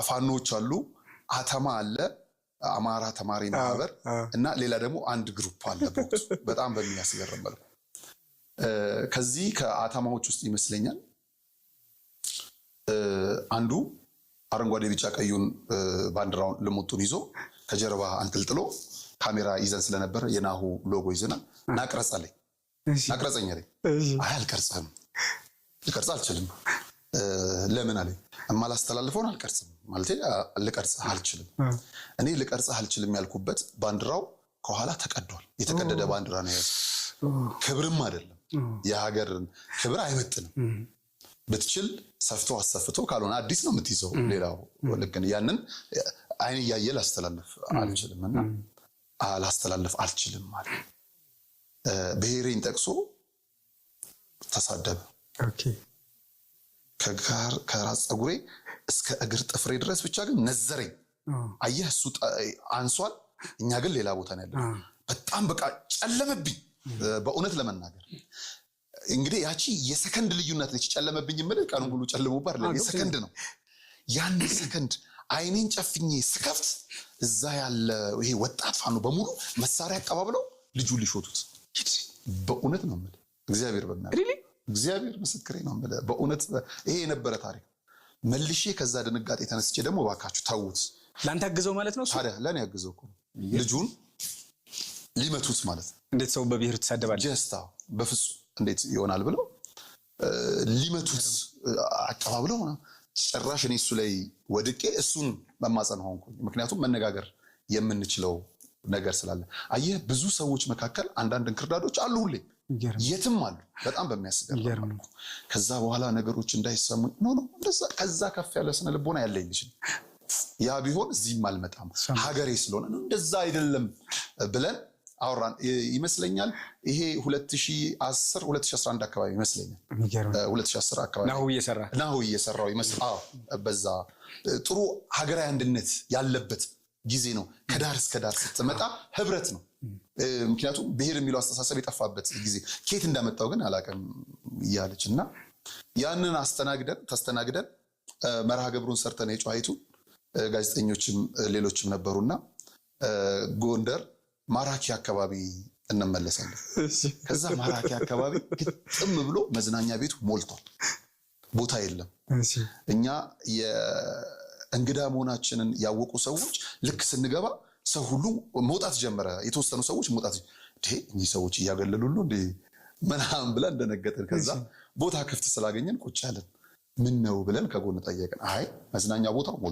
ፋኖች አሉ፣ አተማ አለ፣ አማራ ተማሪ ማህበር እና ሌላ ደግሞ አንድ group አለ። በወቅቱ በጣም በሚያስገርም መልኩ ከዚህ ከአተማዎች ውስጥ ይመስለኛል አንዱ አረንጓዴ ቢጫ ቀዩን ባንዲራውን ልሙጡን ይዞ ከጀርባ አንጠልጥሎ፣ ካሜራ ይዘን ስለነበረ የናሁ ሎጎ ይዘናል። ና ቅረጽ አለኝ። ና ቅረጸኝ አለኝ። አይ አልቀርጽህም፣ ልቀርጽ አልችልም። ለምን አለኝ። የማላስተላልፈውን አልቀርጽም፣ ማለቴ ልቀርጽህ አልችልም። እኔ ልቀርጽህ አልችልም ያልኩበት ባንዲራው ከኋላ ተቀዷል። የተቀደደ ባንዲራ ነው የያዘው። ክብርም አይደለም፣ የሀገርን ክብር አይመጥንም። ብትችል ሰፍቶ አሰፍቶ፣ ካልሆነ አዲስ ነው የምትይዘው። ሌላው ልክ ያንን አይን እያየ ላስተላልፍ አልችልም እና ላስተላልፍ አልችልም ማለት ብሔሬን ጠቅሶ ተሳደበ። ከራስ ፀጉሬ እስከ እግር ጥፍሬ ድረስ ብቻ ግን ነዘረኝ። አየህ፣ እሱ አንሷል፣ እኛ ግን ሌላ ቦታ ነው ያለነው። በጣም በቃ ጨለመብኝ። በእውነት ለመናገር እንግዲህ ያቺ የሰከንድ ልዩነት ነች። ጨለመብኝ የምልህ ቀኑን ሙሉ ጨልሞብህ አይደለም፣ የሰከንድ ነው። ያን ሰከንድ አይኔን ጨፍኜ ስከፍት እዛ ያለ ይሄ ወጣት ፋኖ በሙሉ መሳሪያ አቀባብለው ልጁን ሊሾቱት። በእውነት ነው የምልህ፣ እግዚአብሔር በሚያውቀው፣ እግዚአብሔር ምስክሬ ነው የምልህ። በእውነት ይሄ የነበረ ታሪክ። መልሼ ከዛ ድንጋጤ ተነስቼ ደግሞ እባካችሁ ተዉት። ለአንተ አግዘው ማለት ነው። ታዲያ ለእኔ አግዘው እኮ ልጁን ሊመቱት ማለት ነው። እንዴት ሰው በብሔር ትሳደባለህ? Just በፍጹም እንዴት ይሆናል ብለው ሊመቱት አቀባብለው፣ ጭራሽ እኔ እሱ ላይ ወድቄ እሱን መማፀን ሆንኩኝ። ምክንያቱም መነጋገር የምንችለው ነገር ስላለ። አየህ፣ ብዙ ሰዎች መካከል አንዳንድ እንክርዳዶች አሉ፣ ሁሌ የትም አሉ። በጣም በሚያስገርም መልኩ ከዛ በኋላ ነገሮች እንዳይሰሙኝ፣ no no፣ እንደዛ ከዛ ከፍ ያለ ስነ ልቦና ያለኝ ልጅ፣ ያ ቢሆን እዚህም አልመጣም፣ ሀገሬ ስለሆነ እንደዛ አይደለም ብለን አወራን ይመስለኛል። ይሄ 2010 2011 አካባቢ ይመስለኛል። 2010 አካባቢ። ናሁ እየሰራ። ናሁ እየሰራው ይመስል። አዎ፣ በዛ ጥሩ ሀገራዊ አንድነት ያለበት ጊዜ ነው። ከዳር እስከ ዳር ስትመጣ ህብረት ነው። ምክንያቱም ብሔር የሚለው አስተሳሰብ የጠፋበት ጊዜ፣ ከየት እንዳመጣው ግን አላውቅም እያለች እና ያንን አስተናግደን ተስተናግደን መርሃ ግብሩን ሰርተን የጨዋይቱ ጋዜጠኞችም ሌሎችም ነበሩና ጎንደር ማራኪ አካባቢ እንመለሳለን። ከዛ ማራኪ አካባቢ ግጥም ብሎ መዝናኛ ቤቱ ሞልቷል። ቦታ የለም። እኛ የእንግዳ መሆናችንን ያወቁ ሰዎች ልክ ስንገባ ሰው ሁሉ መውጣት ጀመረ። የተወሰኑ ሰዎች መውጣት፣ እኚህ ሰዎች እያገለሉሉ እንዴ ምናምን ብለን እንደነገጥን። ከዛ ቦታ ክፍት ስላገኘን ቁጭ ያለን። ምን ነው ብለን ከጎን ጠየቅን። አይ መዝናኛ ቦታው ሞልቷል።